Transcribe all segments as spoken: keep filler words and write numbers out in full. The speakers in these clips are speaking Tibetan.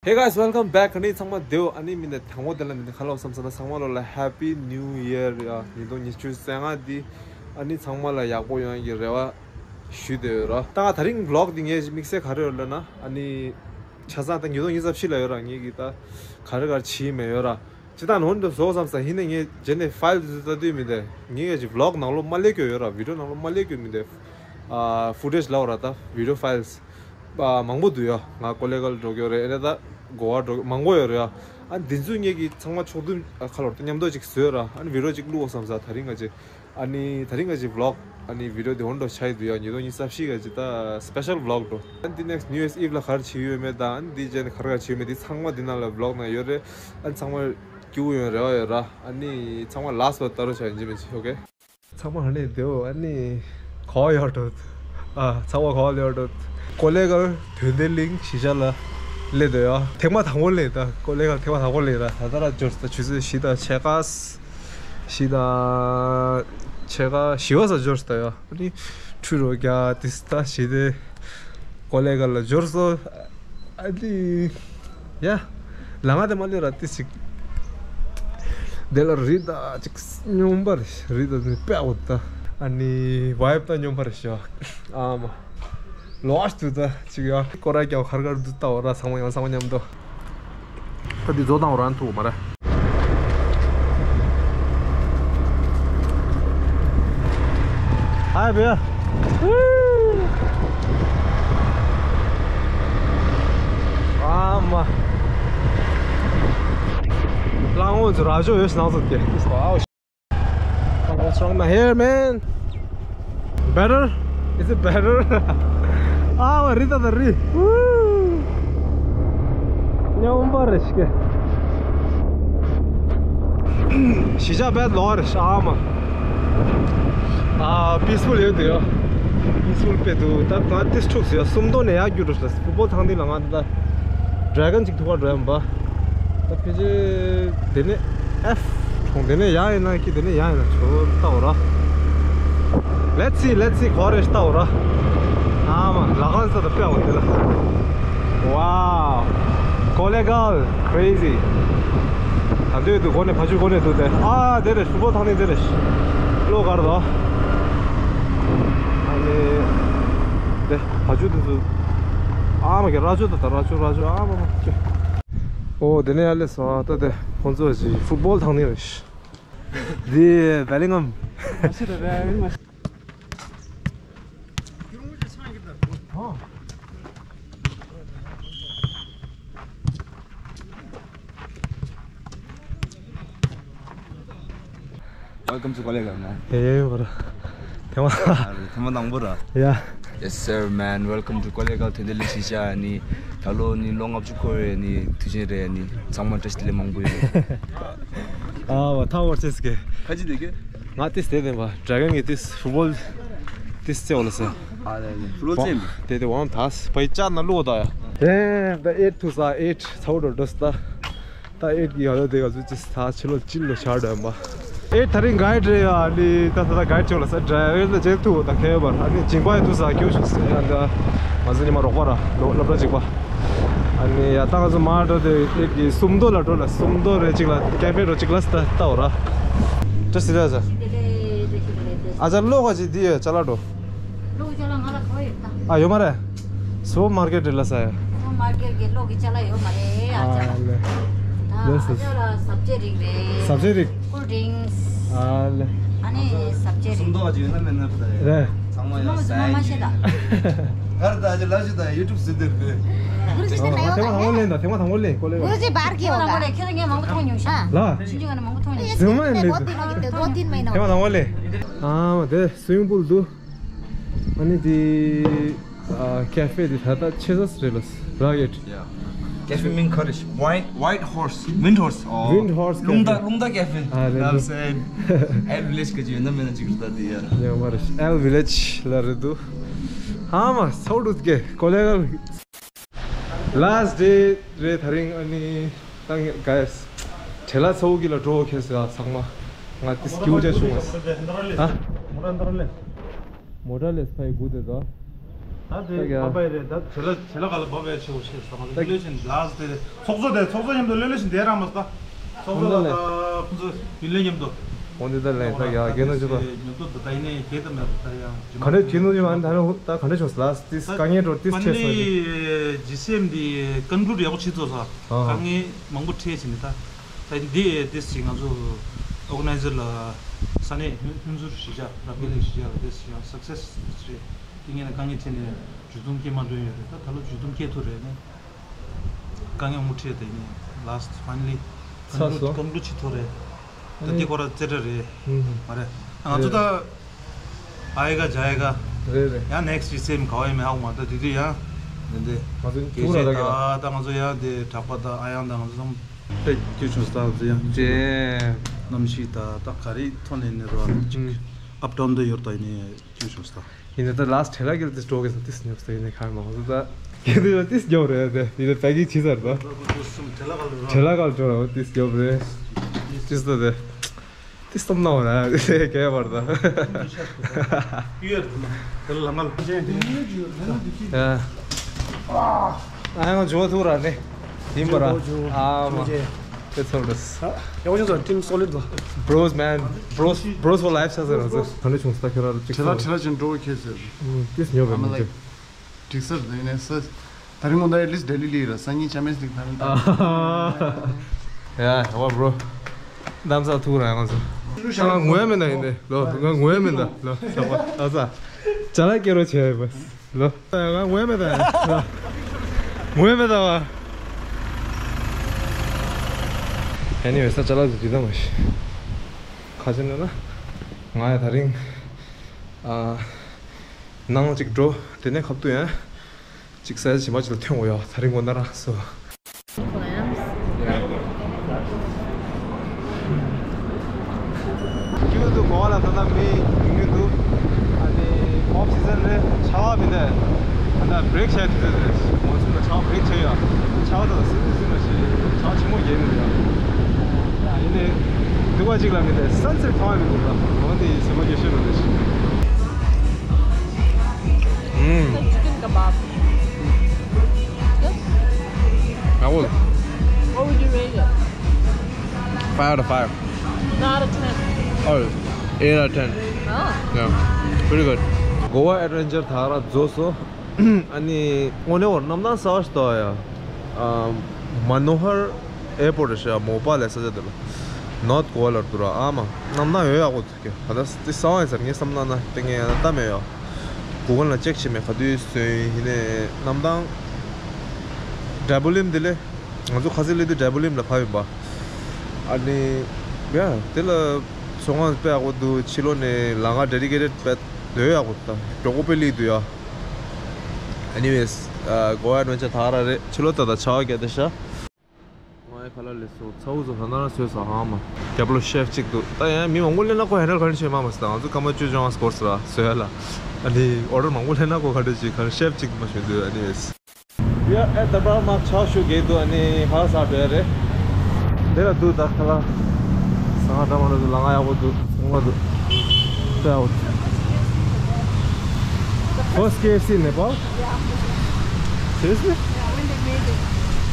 Hey guys, welcome back. ཨ་ནི་ཚང་མ་བདེ་པོ། ཨ་ནི་མི་འདི་དང་པོ་དེ་ལ་མི་འདི་ཁ་ལོ་བསམ་ས་ན་ཚང་མ་ལོ་ལ་Happy New Year ཡ། ཉིས་སྟོང་ཉི་ཤུ་རྩ་ལྔ་འདི་ཨ་ནི་ཚང་མ་ལ་ཡག་པོ་ཡོང་གི་རེ་བ་ཞུས་བསྡད་ཡོད་ར། ད་ང་དེ་རིང་vlog འདི་ངས་དམིགས་བསལ་ག་རེ་ཡོད་ལབ་ན། ཨ་ནི་ཆ་ཚང་ད་ཉིས་སྟོང་ཉི་ཤུ་རྩ་བཞི་ལ་ཡོད་ར། ངས་གི་ད་ག་རེ་ག་རེ་བྱས་མེད་ཡོད་ར། ཅི་ད་ནོར་འདུག་བཟོ་བསམ་ས་ཡིན་ནའི་ངས་རྗེས་ནས་file དེ་ཚོ་ལྟ་དུས་མི་འདི་ངས་གི་vlog ནང་ལོགས་མ་སླེབས་ཀྱི་ཡོད་ར། video ནང་ལོགས་མ་སླེབས་ཀྱི་མི་འདི། ཨ་footage ལབ་ར། ད་video files མང་པོ་འདུག་ཡ། ང་ཀོ་ལེ་གལ་འགྲོ་གི་ཡོད་རེད། ཨེ་ནས་ད་གོ་བ་འགྲོ་མང་པོ་ཡོད་རེད་ཡ། ཨ་འདི་ཚོ་ངས་གི་ཚང་མ་ཕྱོགས་བསྡོམས་ཨ་ཁ་ལོར་ད་མཉམ་དུ་ཅིག་བཟོས་ར། ཨ་video ཅིག་བླུག་བསམ་ས། དེ་རིང་ང་ཅིག་ཨ་ནི་དེ་རིང་ང་ཅིག་vlog ཨ་ནི་video དེ་འོན་འགྲོ་ཆ་ཡི་འདུག་ཡ། ཉིས་སྟོང་ཉི་ཤུ་རྩ་བཞི་ག་ཅིག་ད་special vlog འགྲོ། ཨ་འདི་next New Year's Eve ལ་ག་རེ་བྱེད་ཡོད་མེད་དང་། ཨ་འདི་རྗེས་ནས་ག་རེ་ག་བྱེད་ཡོད་མེད་འདི་ཚང་མ་འདི་ནང་ལ་vlog ནང་ཡོད་རེད། ཨ་ཚང་མ་སྐྱིད་པོ་ཡོང་རེ་བ་ཡོད་ར། ཨ་ནི་ཚང་མ་last བར་ལྟ་རོགས་བྱ། ཡིན་གཅིག་མིན་གཅིག་ཨོ་ཁེ། ཚང་མ་ཧ་ནས་བདེ་པོ། ཨ་ནི་ག་པར་ཡོད་འགྲོ། ཨ་ཚང་མ་ག་པར་སླེབས་འགྲོ། ཀོ་ལེ་གལ་དོན་ལྡན་གླིང་གཞིས་ཆགས་ལ་སླེབས་འདུག་ཡ། ཐེངས་མ་དང་པོ་སླེབས། ད་ཀོ་ལེ་གལ་ཐེངས་མ་དང་པོ་སླེབས་ར། ད་ལྟ་ར་འབྱོར་སོང་། ད་ཆུ་ཚོད་བཞི་དང་ཕྱེད་ཀ། བཞི་དང་ཕྱེད་ཀ་བཞི་པ་ཙམ་འབྱོར་སོང་ཡ། ཨ་ནི་ཁྲུས་རོགས་རྒྱག་ཏིས་ད་བྱས་ཏེ་ཀོ་ལེ་གལ་ལ་འབྱོར་སོང་། ཨ་ནི་ཡ། ལ་ང་དེ་མ་ལས་ར་ཏི་ཞིག་དེ་ལ་རི་དྭགས་ཅིག་སྙོམས་པ་རེད། རི་དྭགས་ནི་དཔེ་འོ་ད། ཨ་ནི་vibe ད་སྙོམས་པ་རེད་ཤག་ཨ་མ། ལོ་ཨ་ཏུ་ད་ཅིག་ཡ། སྐོར་ར་རྒྱག་གར་གར་འདུག་ལྟ་འོ་ར། ཚང་མ་ཡང་ཚང་མ་མཉམ་དུ། ད་འདི་བཟོ་བཏང་འོ་ར་ཐུག་མ་ར། Hi, भैया। ཨ་མ། ལང་འོ་ཚོ་ར་ཇོ་ཡོད་སྣང་ཚོ་སྐྱེ། What's wrong my hair, man? Better? Is it better? ཨ་མ་རི་ད་ད་རི། ཉམས་པ་རེ་ཞིག་གཞིས་ཆགས་དཔེ་ལོག་རེད་ཤག་ཨ་མ། ཨ་peaceful ཡོད་དེ་ཡོ། Peaceful དཔེ་འདུག་ད་ད་ཏིས་འཁྲུག་ཟེར་ཡ་སུམ་མདོ་ནས་ཡར་རྒྱུགས་འགྲོ་ཤག football ཐང་འདི་ལ་ང་ད་ད་dragon ཅིག་ཐུག་པ་འགྲོ་ཡ་མ་པ། ད་ཕལ་ཆེར་དེ་ནས་F གྲོང་དེ་ནས་ཡར་ཡིན་ན་ཀི་དེ་ནས་ཡར་ཡིན་ན་ཆོ་ལྟ་འོ་ར། Let's see, let's see ག་པར་རེད་ལྟ་འོ་ར། ཨ་མ་ལ་ཁང་ས་ད་དཔེ་འོ་དེ་ལ། Wow, ཀོ་ལེ་གལ། Crazy། ད་འདོད་དུ་སྒོ་ནས་ཕ་ཆུ་སྒོ་ནས་འདུག་སྟེ། ཨ་དེ་རེད། ཧྥུ་པོལ་ཐང་ནི་དེ་རེད། བློ་དཀར་དོ། ཨ་ནི་དེ་ཕ་ཆུ་དེ་ཚོ། ཨ་མ་གི་ར་ཆུ་ད་ད་ར་ཆུ་ར་ཆུ་ཨ་མ་མ་ཁྱོད། ཨོ་དེ་ནས་ཡར་སླེབས་སོང་། ཨ་ད་དེ་ཁོང་ཚོ་ཅིག་ཧྥུ་པོལ་ཐང་ནི་རེད། འདི་བེ་ལིང་ཧམ། Welcome to ཀོ་ལེ་གལ། ཨེ་བར། ཐེངས་མ། ཐེངས་མ་དང་པོ་ར། ཡ། Yes sir, man, welcome to ཀོ་ལེ་གལ་དོན་ལྡན་གླིང་གཞིས་ཆགས། ཨ་ནི་ད་ལོ་ནི་ལོ་ལྔ་བཅུ་འཁོར་བའི་ནི་དུས་ཆེན་རེད། ཨ་ནི་ཚང་མ་བཀྲ་ཤིས་བདེ་ལེགས་མང་པོ་ཡོད། ཨ་བ་ཐ་བར་ཅེས་ཀྱི། ཁ་ཅི་དེ་ཀྱི། ང་ཏིས་དེ་དེ་བ་dragon གི་ཏིས་ཧྥུ་པོལ་ཏིས་ཙེ་བ་ལ་སེ། ཨ་ལེ་ལེ། ཧྥུ་པོལ་ཙེ་མི། དེ་དེ་ཝང་ཐ་སི་པའི་ཅ་ན་ལུ་ད་ཡ། དེ་ད་eight to ས་eight ཚའུ་ཌོ་ཌོ་སྟ། ད་eight གི་ཡ་ད་དེ་ག་ཚོད་ཅི་ས་ཆི་ལོ་ཅི་ལོ་ཆར་ཌོ་ཡ་མ། ཨེ་ད་རིང་guide རེད་ཡ། ཨ་ནི་ད་ད་ད་guide ཆོག་ལ་ས་driver ལ་ཇེ་ཐུ་ད་ཁེ་བར། ཨ་ནི་ཇིང་པ་ཡ་ཐུ་ས་ཁེ་བ་ཤོག་ཟེར་ཡ། ད་ང་ཚོ་ཉི་མ་རོགས་པ་ར་ལོ་སློབ་གྲྭ་གཅིག་པ། ཨ་ནི་ཡ་ད་ང་ཚོ་མ་འགྲོ་དེ་ཨེ་གི་སུམ་མདོ་ལ་འགྲོ་ལ། སུམ་མདོ་རེ་གཅིག་ལ་cafe འགྲོ་གཅིག་ལ་ད་ལྟ་བ་ར། ཅི་ཟེར་ཡ་ཟེར། ཨ་ཅག་ལོ་ག་ཅི་དེ་ཡ་ཅ་ལག་འགྲོ། ལོ་གི་ཅ་ལག་ང་ལ་ག་བ་ཡོད་ད། ཨ་ཡོད་མ་རེད། supermarket རེད་ལ་ས་ཡ། supermarket གི་ལོ་གི་ཅ་ལག་ཡོད་མ་རེད་ཨ་ཅག་ལ། ཨ་ལེ། ད་ཨ་ཅག་ལ་སབ་ཇི་རིགས་རེད། སབ་ཇི་རིགས། cool drinks། ཨ་ལེ། ཨ་ནི་སབ་ཇི་རིགས། སུམ་མདོ་ག་ཅི་ཡོད་ན་མེད་ན་ཕུ་ད་རེད། རེད། ཚང་མ་ཡོད་ས་ཡ། གར་ད་ཅི་ལ་ཅི་ད་YouTube ཟེར་དེ་རེད། ཐེངས་མ་དང་པོ་ལེན་ད། ཐེངས་མ་དང་པོ་ལེན་ཀོ་ལེ་གལ། ཁྱོད་ངས་མང་པོ་མཐོང་མྱོང་ཤག་ལ། ཞིང་ཆུ་ག་ནས་མང་པོ་མཐོང་མྱོང་། ཟེར་མ་ཡིན་ལེ། ཐེངས་མ་དང་པོ་ལེན། ཨ་མ་དེ་swimming pool འདུག་ཨ་ནི་དེ་ཨ་cafe དེ་ད་ལྟ་ཆེ་ས་རེད་ལ་ར་ཡེད། Yeah. Cafe མིང་ག་རེ་ཞིག White, White Horse, Wind Horse. Oh. Wind Horse རླུང་རྟ། Cafe. རླུང་རྟ་cafe. ཨ་རེད། I'm saying L Village ག་ཅི་ཡོད་ན་མེད་ན་ཅིག་རེད་ད་དེ་ཡ། ཡང་མ་རེད། L Village ལ་རེད་འདུག་ཨ་མ་ཚའུ་ཌོ་ཀེ་ཀོ་ལེ་གལ། Last day རེད་ད་རིང་། ཨ་ནི་ད་ངས་guys བྲེལ་ལ་ཚ་བོ་གི་ལ་འགྲོ་ཁེལ་ཟེར་ཚང་མ། ང་ཏིས་སྐྱིད་པོ་ཅག་བྱུང་བ་ཟེར། ཨ། མོ་ཊ་ལས་ཕ་ཡི་སྒུག་དེ་ད། ད་དེ་ཡ། བབས་པ་རེད། ད་བྱེད་ལ་བྱེད་ལ་ག་ལ་བབས་པའི་ཆེ་བོ་ཞེས་སོང་། ད་ལོས་ཆེན་ལགས་དེ་ཚོགས་གཙོ་དེ་ཚོགས་གཙོ་མཉམ་དུ་ལོས་ལོས་ཆེན་དེ་རང་མ་ད་ཚོགས་གཙོ་ལ་ད་ཁོང་ཚོ་ཡུན་ལས་མཉམ་དུ། འོན་ཏེ་ད་ལན་ད་ཡ་རྒན་ནོ་ཅི་ད། མཉམ་དུ་ད་ད་ཡིན་ནའི་སྐད་ད་མེད་པ་ད་ཡང་། ག་འདྲ་བྱེད་ནོ་ཡོད་ཨ་ད་ནི་ད་ག་འདྲ་བྱུང་ལགས་ཏིས་དཀའ་ངལ་འགྲོ་ཏིས་ཆེ་སོང་། ཇི་སི་ཨེམ་དེ་ཀོན་ཀུ་ལུཌ་ཡག་པོ་བྱེད་ཐུབ་སོང་། དཀའ་ངལ་མང་པོ་འཕྲད་ཕྱིན་ནས་ད། ད་འདི་ཏིས་ཅིག་ང་ཚོ་ཨོ་ག་ནའི་ཛར་ལ་ས་གནས་ཧུན་ཧུན་ཛུར་གཞིས་ཆགས་རབ་རྒྱས་གླིང་གཞིས་ཆགས་ལ་ཏིས་ཅིག་ཡང་སག་སེ་སི་རེད། དེ་ངས་ན་དཀའ་ངལ་འཕྲད་ནས་ཇུས་གཏོགས་སྐྱེལ་མ་འགྲོ་ཡོད་རེད། ད་ད་ལོ་ཇུས་གཏོགས་སྐྱེལ་ཐུབ་རེད་ནས། དཀའ་ངལ་མུ་འཕྲད་དེ་ནས་ལཱསི་ཕའི་ནལ་ལི་ཚར་སོང་། ཀོན་ཀུ་ལུཌ་བྱེད་ཐུབ་རེད། ད་འདི་ཁོ་ར་རྩེ་གྲ་རེད། ཧུམ་ཧུམ། མ་རེད། ང་ཚོ་ད་ཨ་ཡེ་ག་ཇ་ཡེ་ག་རེད་རེད། ཡང་ནེག་སི་ཊི་ཇི་སི་ཨེམ་ག་བ་ཡིན་མིན་ཧ་གོ་མ། ད་དེ་དུས་ཡང་འདི་འདི་ང་ཚོ་གལ་ཐུག་ཆེ་ར་ད་ད་ད་ང་ཚོ་ཡང་འདི་གྲགས་པ་དང་ཨ་ཡང་དང་ང་ཚོ་ཚང་མ་དཔེ་སྐྱིད་བྱུང་། ད་ང་ཚོ་ཡང་ཅེ་གནམ་གཤིས་ད་ད་ག་རེ་ཐོག་ནས་ནི་རོ་ཅིག་ཨབ་ཏའུན་དུ་ཡོད་ད་ཡིན་ནི་སྐྱིད་བྱུང་ད། ཡིན་ན་ད་ལཱསི་ཁྲེ་ལ་གེལ་ཏིས་འགྲོ་གི་ས་ཏིས་ཉོབ་ས་ཡིན་ནི་ཁ་མ་ཧོ་ད་གེལ་ཏིས་ཏིས་ཉོབ་རེད་དེ་ཡིན་ན་པེ་ཀིང་བྱེད་ཚར་ད། ཁྲེ་ལ་གལ་འགྲོ་ར་ཏིས་ཉོབ་རེད། ཏིས་ད་དེ་ཏིས་སྟོབས་ནའོ་ར་དེ་གས་བར་ད། ཡོད་དེ་ལ་མ་ལ་ཅན་དེ། ཨ་ཡང་ཇོ་ཐུ་ར་ནི་ཡིན་པ་ར། ཨ་མ་དེ་ཚོ་རེད། ཡག་པོ་བྱུང་སོང་། Team solid ད། Bros man, bros, bros for life ས་ཟེར་ར་ཟེར། ག་འདྲ་བྱུང་ས་ཁྱོད་ར་ཅིག་ཁྲེ་ལ་ཁྲེ་ལ་ཅན་འགྲོ་ཁེ་ཟེར། ཏིས་ཉོབ་རེད་མི་ཅིག་འགྲིག་སར་དེ་ནས་ས། ད་རིང་ངོ་ད་at least Delhi ལི་ར་སང་ཉིན་ཆ་མེད་སྟེང་ཐང་ལི་ད། ཡ་ཡ་བ་bro། གནམ་ས་ཐུག་ར་ཡང་སོ། ང་ངོ་ཡ་མེད་ད་ཡིན་ཏེ་ལོ། ང་ངོ་ཡ་མེད་ད་ལོ། ས་བ་ཨ་ས། ཅ་ལག་སྐྱེལ་རོགས་བྱས་ཡོད་པ་ལོ། ང་ངོ་ཡ་མེད་ད་ཡིན་ལོ། ངོ་ཡ་མེད་ད་བ། Anyway ས་ཅ་ལག་ཏུ་དུས་ད་མ་ཤི། ཁ་ཆེ་ན་ན། ང་ཡ་ད་རིང་ཨ། ནང་ལ་ཅིག་འགྲོ། དེ་ནས་ཁབ་ཏུ་ཡང་ཅིག་ས་ཆ་ཞིམ་པ་ཅིག་ལ་ཐོན་དགོས་ཡོད། ད་རིང་དགོང་ན་ར་སོ། ཁྱོད་ཚོ་གོ་བ་ལ་ད་ལྟ་མི་ཉུང་ཉུང་འདུག་ཨ་ནི་ཨོཕ་སི་ཛན་རེད། ཆར་པ་མི་འདུག་ད་ལྟ་བྷི་རེག་བྱས་དུས་ཚོད་རེད། མོན་སུན་ལ་ཆར་པ་བྷི་རེག་བྱས་ཡོད། ཆར་པ་ད་ལྟ་སིམ་སིམ་ལ་ཞིག་ཆར་པ་ཆེན་པོ་རྒྱག་མི་འདུག་ཡ་ཡིན་ནའི་འདུག་པ་ཅིག་ལ་མི་འདུག་སན་སེཊ་མཐོང་ཡ་མི་འདུག་ད་འོ་འདི་ཡིན་ཟེར་མ་རྒྱག་ཤེས་མི་འདུག Mm. The chicken kebab. Good? I would. What would you rate it? Five out of five. Not a ten. Oh, eight out of ten. Oh. Yeah. Pretty good. Goa adventure ད་ར་རྫོགས་སོང་། ཨ་ནི་དངོས་གནས་བར་གནམ་ཐང་གསར་པ་ཞིག་འདུག་ཡ། ཨ། མ་ནོ་ཧར་ཨེར་པོར་ཊ་ཞེས་མོ་པ་ལ་ས་ཆ་འདི་ལ། ནོར་ཐི་གོ་ཝ་ལ་འདུག་ར། ཨ་མ་གནམ་ཐང་ཡོད་ཡག་པོ་འདུག་ད་ལྟ་འདི་གསར་པ་ཡིན་ས་རེད། ངས་བསམ་ན་ན་དེ་ངས་ལྟ་མེད་ཡ། གུ་གལ་ལ་ཅེག་བྱས་མེད། ག་དུས་སོང་ཡིན་ནའི་གནམ་ཐང་། ཌ་བུ་ལིམ་དེ་ལས། ང་ཚོ་ཁ་སང་སླེབས་དུས་ཌ་བུ་ལིམ་ལ་བབས་ཡིན་པ། ཨ་ནི། ཡ། དེ་ལ་མཚོ་སྔོན་དཔེ་ཡག་པོ་འདུག་ཕྱི་ལོགས་ནས་ལམ་ཁ་ཌེ་ཌི་ཀེ་ཊེཌ་དཔེ་ཡོད་ཡག་པོ་འདུག་མགྱོགས་པོ་དཔེ་སླེབས་འདུག་ཡ། Anyways, uh, Goa adventure ད་ག་རང་རེད། ཕྱི་ལོགས་ད་ད་ཆར་པ་བརྒྱབ་བསྡད་ཤག་ང་ཡི་ཁ་ལག་ལས་སོ་ཚ་བོ་ཚོ་ད་ནང་བཟོས་ས་ཧང་མ། རྒྱབ་ལོགས་ཤེཕ་གཅིག་འདུག་ད་ཡང་མི་མང་པོ་སླེབས་ན་ཁོ་ཧེན་ཌལ་ག་རེ་བྱེད་མ་མ་ཟེར། ད་ང་ཚོ་སྐར་མ་བཅུ་བཅོ་ལྔ་སྐོར་ཟེར་བ་བཟོ་ཡ་ལ། ཨ་ནི་ཨོ་ཌར་མང་པོ་སླེབས་ན་ཁོ་ག་འདྲ་བྱེད། ག་རེ་ཤེཕ་གཅིག་མ་ཞོན་འདུག་ཨ་ནི་ཡ། ཨེ་ད་པར་མ་ཆར་ཞོ་གས་འདུག་ཨ་ནི་ཕར་ས་བྲལ་རེད། འདི་ལ་འདུག་ད་ཁ་ལག་ཟ་ང་འདྲ་མ་འདྲ་འདུག་ལ་ང་ཡག་པོ་འདུག་ངོ་མ་འདུག་ད་ཡག་པོ་འདུག First K F C in Nepal? Seriously? Yeah, when they made it.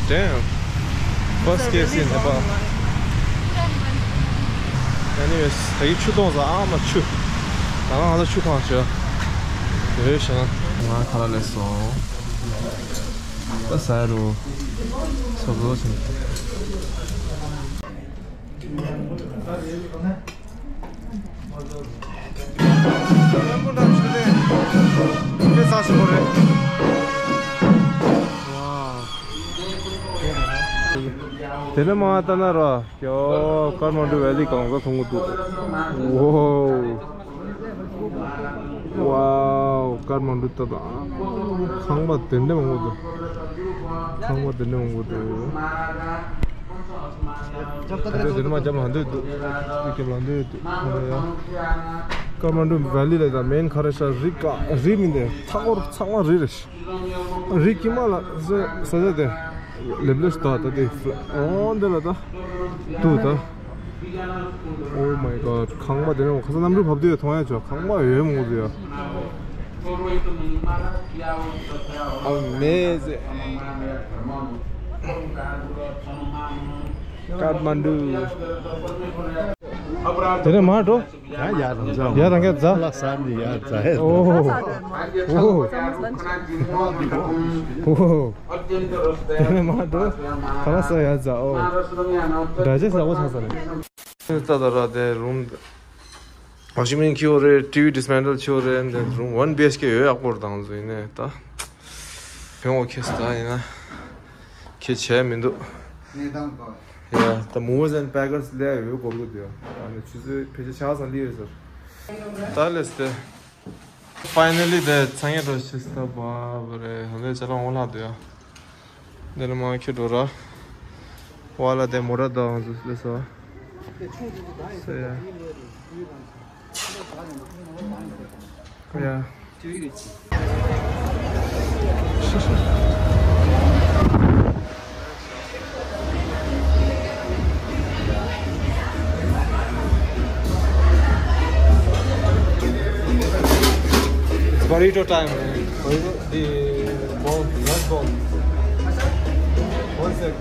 Damn. First K F C in Nepal. Anyways, ད་ཡི་ཆུ་གཏོང་ས་ཨ་མ་ཆུ། ད་ང་ང་ལ་ཆུ་གང་ཞོ། རེད་ཤག་ང་ཁ་ལག་ལས་སོང་། ད་ཟ་རུ། སོ་སོ་ཆུ། དེ་ནས་མར་ལྟ་ན་ར། ཡོ། ཀར་མན་ཌུ་ཝེ་ལི་གང་ག་མཐོང་གི་འདུག་ཝའོ། ཝའོ། ཀར་མན་ཌུ་ད་ད། ཁང་པ་དེ་འདྲ་མང་པོ་འདུག་ཁང་པ་དེ་འདྲ་མང་པོ་འདུག་ད་ལྟ་དེ་ནས་མར་རྒྱབ་ལ་འདུག་རྒྱབ་ལ་འདུག་ཀར་མན་ཌུ་ཝེ་ལི་ལ་ད་མེན་ག་རེ་ཤག་རི་ཀ་རི་མིན་ཏེ་མཐའ་སྐོར་ཚང་མ་རི་རེད། རི་ཀི་མ་ལ་ས་ས་ཆ་དེ་ལེབ་ལེབ་ཞིག་ད་ད་དེ་ཨོ་འདི་ལ་ད་དུ་ད། Oh my god. ཁང་པ་དེ་ནས་ཁ་སང་གནམ་གྲུ་བབས་དུས་མཐོང་ཡ་ཆོག་ཁང་པ་ཡོད་མང་པོ་འདུག་ཡ། Amazing. Kathmandu. དེ་ནས་མར་འགྲོ། ཡ་ཡ་རང་ཚང་། ཡ་རང་ག་ཛ། ལ་ས་ནི་ཡ་ཛ་ཧེ། ཨོ། ཨོ། ཨོ། དེ་ནས་མར་འགྲོ། ག་ལ་ས་ཡ་ཛ། ཨོ། འདྲ་ཆེ་ས་འོ་ཚང་ས་རེད། ད་ད་ར་དེ་རུམ། ཝ་ཤིང་མེ་ཤིན་ཁྱེར་ཡོད་རེད། ཊི་ཝི་ཌི་སི་མེན་ཊལ་ཁྱེར་ཡོད་རེད། འདི་རུམ་ཝན་བི་ཨེཆ་ཀེ་ཡོད། ཡག་པོ་རེད། དང་ཟུ་ཡིན་ནས་ད་ཕན་འོ་ཁེ་ས་ད་ཡིན་ན་ཁེ་བྱས་མི་འདུག་གནས་སྟངས་གོ། ཡ་ད་movers and packers ལས་ཡོད་སྐོར་གི་འདུག་ཨ་ནི་ཆུ་ཚོད་ཕལ་ཆེར་ཆ་ཚང་སླེབས་ཡོད་ཟེར། ད་ལས་ཏེ། Finally དེ་ཚང་ཡ་འགྲོ་ཤི་སྟབས་བ་རེད། ཧ་ལས་ཅ་ལག་འོང་ལྷག་འདུག་ཡ། འདི་ལ་མ་ཁྱེར་འགྲོ་ར། བ་ལ་དེ་མོ་ར་དང་ཟུ་སླེ་སོ། སོ་ཡ། ཡ། It's burrito time. Burrito, the bowl, lunch bowl. One sec.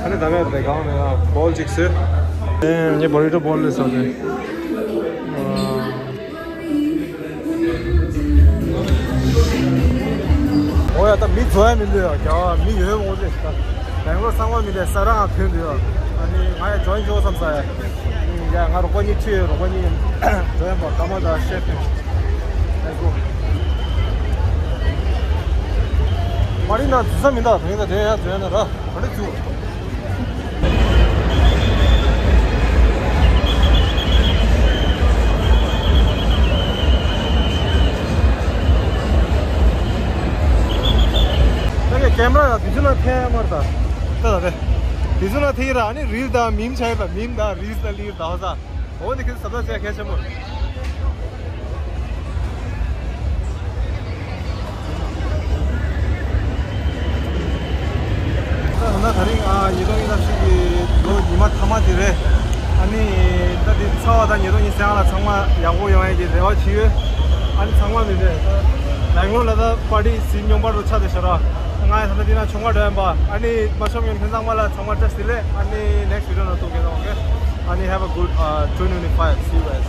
ཨ་ནི་ད་ལྟ་དེ་གང་ནས་ཡང་བོལ་གཅིག་བཟོས། ཨེ་ངས་བོ་རི་ཊོ་བོལ་ལས་བཟོས་ཏེ། ཨོ་ཡ་ད་མི་འཛོམས་ཡ་མི་འདུག་ཡ། རྒྱ་བ་མི་ཡོད་མོ་ཟེར་ད། སྦེང་ལོར་ཚང་མ་མི་འདུག་ས་ར་ང་ཐོན་འདུག་ཡ། ཨ་ནི་ང་ཡ་ཇོ་ཡིན་ཆོག་བསམ་ས་ཡ། ཡ་ང་རོགས་པ་གཉིས་ཁྲིད་ཡོད། རོགས་པ་གཉིས་འགྲོ་ཡ་མ་ཀ་མ་ད་ཤེ་ཕི། Let's go. མ་རིང་ན་འཛུལ་ས་མི་འདུག་དེ་རིང་ད་དེ་ཡ་འཛུལ་ཡ་ན་ར། ག་རེ་འཛུལ། ད་གེ་ཀེམ་ར་ཡ་དུས་ཚོད་ན་ཐེ་མར་ད། ད་ད་དེ། དུས་ཚོད་ན་ཐེ་ར་ཨ་ནི་རིལ་དང་མིམ་ཆ་ཡ་ད་མིམ་དང་རིལ་དང་ལིར་དང་ས། འོ་དེ་ཁྱོད་ཟབ་ཟབ་བྱས་གལ་ཆེན་པོ། ད་ད་ད་རིང་ཨ་ཉིས་སྟོང་ཉི་ཤུ་རྩ་གཅིག་གི་ལོ་ཉི་མ་མཐའ་མ་དེ་རེད། ཨ་ནི་ད་དེ་ཚ་བ་དང་ཉིས་སྟོང་ཉི་ཤུ་རྩ་ལྔ་ལ་ཚང་མ་ཡག་པོ་ཡོང་ཡ་གི་རེ་བ་བྱེད་ཡོད། ཨ་ནི་ཚང་མ་མི་འདྲ་ད་སྦེང་ལོར་ལ་ད་པར་ཊི་སི་སྙོམས་པར་དུ་ཆགས་བསྡད་ཤག་ར། ང་ཡང་ད་ལྟ་འདི་ན་ཆུང་མ་འགྲོ་ཡ་ཡིན་པ། ཨ་ནི་མ་ཤོང་མཁན་ཁྱོད་ཚང་མ་ལ་ཚང་མ་བཀྲ་ཤིས་བདེ་ལེགས། ཨ་ནི་next video ནང་ཐུག་གི་ཡིན། Okay. ཨ་ནི་have a good uh twenty twenty-five. See you guys.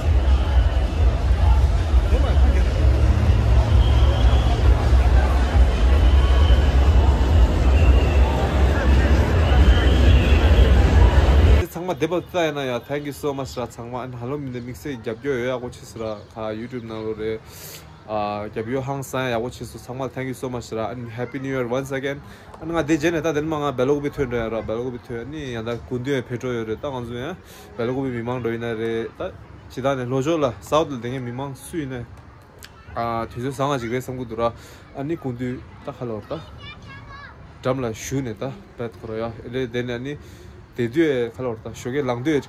ཚང་མ་བདེ་པོ་ཙ་ཡིན་ན་ཡ། Thank you so much ར་ཚང་མ། ཨ་ནི་ཧ་ལོ་མི་འདི་དམིགས་བསལ་རྒྱབ་སྐྱོར་ཡོད་ཡག་པོ་བྱས་སོང་ར། ཁ་YouTube ནང་ལོ་རེད། ཨ་རྒྱབ་སྐྱོར་ཧང་སང་ཡག་པོ་བྱས་སོང་ཚང་མ། Thank you so much ར། ཨ་ནི་Happy New Year once again. ཨ་ནི་ང་འདི་རྗེས་ནས་ད་དེ་ནས་མ་ང་སྦེལ་ཀོབ་པི་ཐོན་འགྲོ་ཡ་ར། སྦེལ་ཀོབ་པི་ཐོན། ཨ་ནི་ཡང་ད་དགུན་དུས་ཡང་ཕེབས་འགྲོ་ཡོད་རེད། ད་ང་ཚོ་ཡང་སྦེལ་ཀོབ་པི་མི་མང་འགྲོ་ཡིན་ན་རེད། ད་ཇི་ལྟར་ནས་ལྷོ་ཕྱོགས་ལ་སའུཐ་ལ་བསྡད་མཁན་མི་མང་སུ་ཡིན་ནའི་ཨ་དུས་ཚོད་བཟང་ང་ཅིག་རེད་བསམ་གི་འདུག་ར། ཨ་ནི་དགུན་དུས་ད་ཁ་ལོར་ད་འགྲམ་ལ་བཞུགས་ནས་ད་བེད་ཁོ་ར་ཡ་ཨེ་ལེ་དེ་ནས་ཨ་ནི་དེ་དུས་ཁ་ལོར་ད་ཞོགས་ཀས་ལངས་དུས་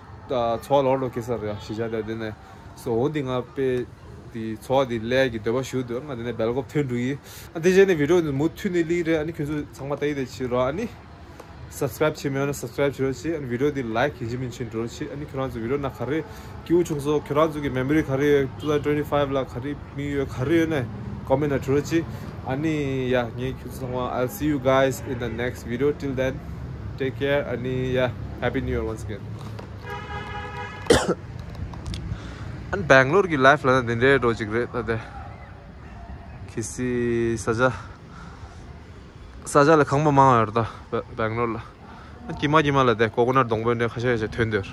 ཚོར་བ་ལོར་ལོ་སྐྱེ་ས་རེད་ཡ། གཞིས་ཆགས་དེ་དེ་ནས་སོ་འོ་འདི་ང་དཔེ་དེ་ཚོར་བ་དེ་ལས་ཀྱི་འདོད་པ་ཞུ་འདུག་ང་དེ་ནས་སྦེལ་ཀོབ་ཐོན་འགྲོ་ཡིན། ཨ་དེ་རྗེས་ནས་བི་ཌི་ཡོ་འདི་མུ་མཐུད་ནས་ལི་རེད། ཨ་ནི་ཁྱོད་ཚོ་ཚང་མ་ལྟ་ཡི་དེ་བྱེད་རོགས། ཨ་ནི་སབ་སི་ཀ་རེབ་བྱེད་མེད་ན་སབ་སི་ཀ་རེབ་བྱེད་རོགས་བྱེད། ཨ་ནི་བི་ཌི་ཡོ་འདི་ལའིཀ་ཡིན་གཅིག་མིན་གཅིག་འགྲོ་རོགས་བྱེད། ཨ་ནི་ཁྱོད་རང་ཚོ་བི་ཌི་ཡོ་ན་ག་རེ་སྐྱིད་པོ་བྱུང་སོང་། ཁྱོད་རང་ཚོ་གི་མེ་མོ་རི་ག་རེ་ཡོད། two thousand twenty-five ལ་ག་རེ་དམིགས་ཡོད་ག་རེ་ཡོད་ནས་ཀོ་མེན་ན་འགྲོ་རོགས་བྱེད། ཨ་ནི་ཡ་ངས་ཁྱོད་ཚོ་ཚང་མ། I'll see you guys in the next video. Till then, take care. ཨ་ནི་ཡ་Happy New Year once again. ཨ་ནི་སྦེང་ལོར་གི་ལའིཕ་ལ་ན་དེ་འདྲའི་འགྲོ་ཅིག་རེད་ད་དེ། གལ་སྲིད་ས་ཆ་ས་ཆ་ལ་ཁང་པ་མང་ཡོད་རེད་ད་སྦེ་སྦེང་ལོར་ལ། ཨ་ཀྱི་མ་ཀྱི་མ་ལ་དེ་ཀོ་ཀོ་ནཊ་སྡོང་པོ་འདྲ་ཁ་ཤས་ཁ་ཤས་ཐོན་འདུག